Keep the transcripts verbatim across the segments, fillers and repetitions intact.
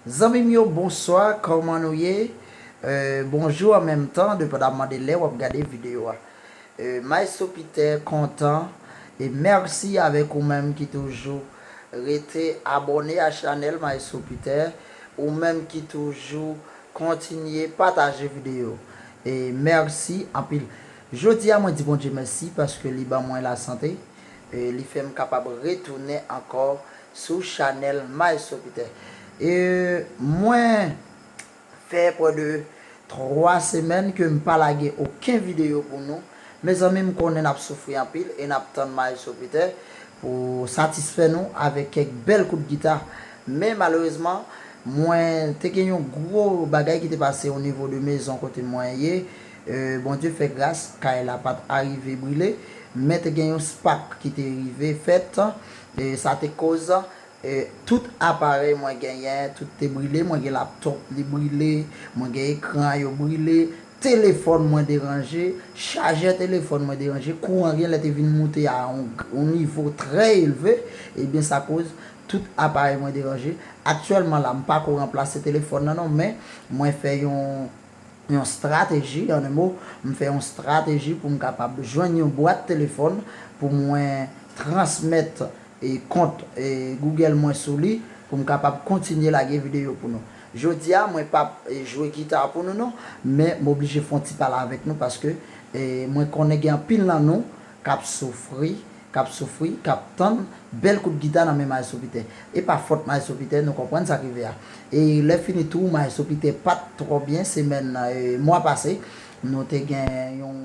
Zanmi m yo, bonswa, kòman nou ye? Euh, bonjou an menm tan, depandaman de lè w ap gade videyo a. Euh, Maestro Peter kontan e mèsi avèk ou menm ki toujou rete abòne a chanèl Maestro Peter, ou menm ki toujou kontinye pataje videyo. E mèsi anpil. Jodi a mwen di Bondye mèsi paske li ban mwen lasante, e li fè m kapab retounen ankò sou chanèl Maestro Peter. E mwen fè prè de twa semèn ke m pa lage okenn videyo pou nou. Mezanmi, m konnen n ap soufri anpil e n ap tann Maestro Peter pou satisfè nou avèk kèk bèl kout gita. Men malerezman, mwen te gen yon gwo bagay ki te pase o nivo de mezon kote mwen ye. Euh, Bondye fè gras, kay la pa t arive brile, men te gen yon spak ki te rive fèt. E sa te koz, e, tout aparèy mwen genyen, tout te brile. Mwen gen laptòp, li brile. Mwen gen ekran, yo brile. Telefòn mwen deranje. Chajè telefòn mwen deranje. Kouran genlè te vin moute a yon, yon nivo trè elve. Ebyen, sa koz tout aparèy mwen deranje. Aktyèlman la, m pako ranplase telefòn nan non, men mwen fè yon yon strateji, an en mo, m fè yon strateji pou m kapab jwenn yon bwat telefòn pou mwen transmèt, e, kont, e, Google mwen sou li, pou m kapab kontinye lage videyo pou nou. Jodi a, mwen p ap, e, jwe gita pou nou non, men m oblije fè yon ti pale avèk nou paske, e, mwen konnen gen anpil nan nou k ap soufri, k ap soufri, k ap tann bèl kout gita nan men Maestro Peter. E pa fòt Maestro Peter, nou konprann sa k rive a. E lè fini tou, Maestro Peter pa t twò byen semèn, e, mwa pase. Nou te gen yon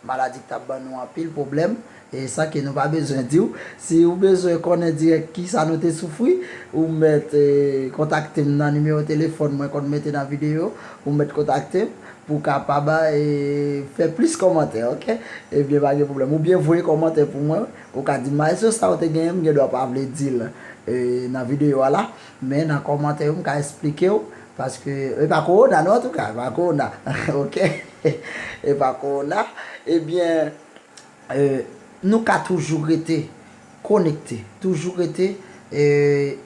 maladi k t ap ban nou anpil pwoblèm. E san ke nou pa bezwen di w. Si ou bezwen konnen dirèk kisa nou te soufri, ou mèt, e, kontakte m nan nimewo telefòn mwen konn mete nan videyo, ou mèt kontakte m pou kapab, e, fè plis kòmantè, oke? Ebyen, pa gen pwoblèm. Oubyen voye kòmantè pou mwen. Ou ka di m, "Maestro, sa ou te genyen, m gen dwa pa vle di l, e, nan videyo a la." Men nan kòmantè yo, m ka esplike w. Paske e pa kowona, non, antouka, e pa kowona. Oke? E pa kowona. Ebyen, e, nou ka toujou rete konekte, toujou rete, e,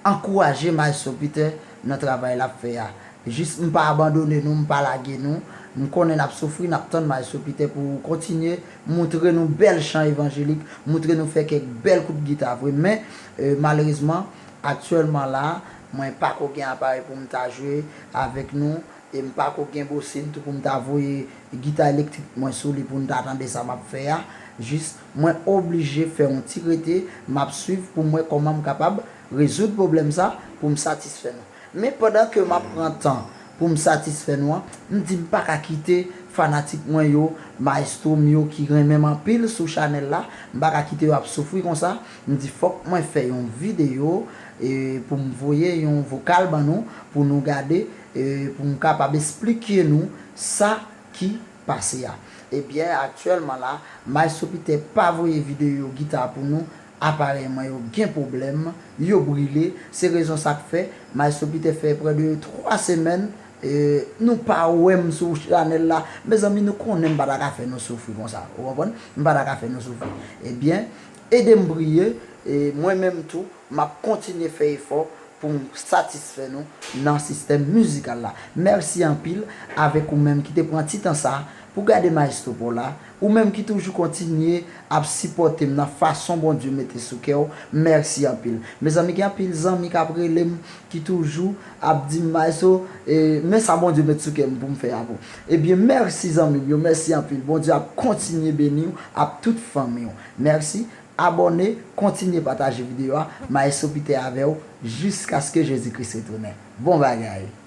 ankouraje Maestro Peter nan travay l ap fè a. Jis m pa abandone nou, m pa lage nou. M konnen n ap soufri, n ap tann Maestro Peter pou kontinye moutre nou bèl chan evanjelik, moutre nou fè kèk bèl kout gita vre. Men, e, malerezman, aktyèlman la, mwen pako gen aparèy pou m ta jwe avèk nou. E m pako gen bosin tou pou m ta voye gita elektrik mwen sou li pou n ta tande sa m ap fè a. Jis, mwen oblije fè yon ti rete, m ap swiv pou m wè kòman m kapab rezoud pwoblèm sa pou m satisfè nou. Men pandan ke m ap pran tan pou m satisfè nou an, m di m pa ka kite fanatik mwen yo, maestro m yo ki renmen m anpil sou chanèl la, m pa ka kite yo ap soufri konsa. M di fòk mwen fè yon videyo, e, pou m voye yon vokal ban nou, pou nou gade, e, pou m kapab esplike nou sa ki pase a. Ebyen, aktyèlman la, Maestro Peter pa voye videyo gita pou nou, aparèy mwen yo gen pwoblèm, yo brile, se rezon sa k fè Maestro Peter fè prè de twa semèn, e, nou pa wè m sou chanèl la. Mezanmi, nou konnen m pa ta ka fè nou soufri konsa, ou konprann? M pa ta ka fè nou soufri. Ebyen, ede m priye, e, mwen menm tou, m ap kontinye fè efò pou m satisfè nou nan sistèm mizikal la. Mèsi anpil avèk ou menm ki te pran ti tan sa pou gade Maestro pa w la, ou menm ki toujou kontinye ap sipòte m nan fason Bondye mete sou kè w. Mèsi anpil. Mezanmi, gen anpil zanmi k ap rele m, ki toujou ap di m, "Maestro, e, men sa Bondye met sou kè m pou m fè a pou." Ebyen, mèsi zanmi m yo, mèsi anpil. Bondye ap kontinye beni w, ap tout fanmi w. Mèsi. Abòne, kontinye pataje videyo a. Maestro Peter avè w jiskaske Jezi Kris retounen. Bon bagay!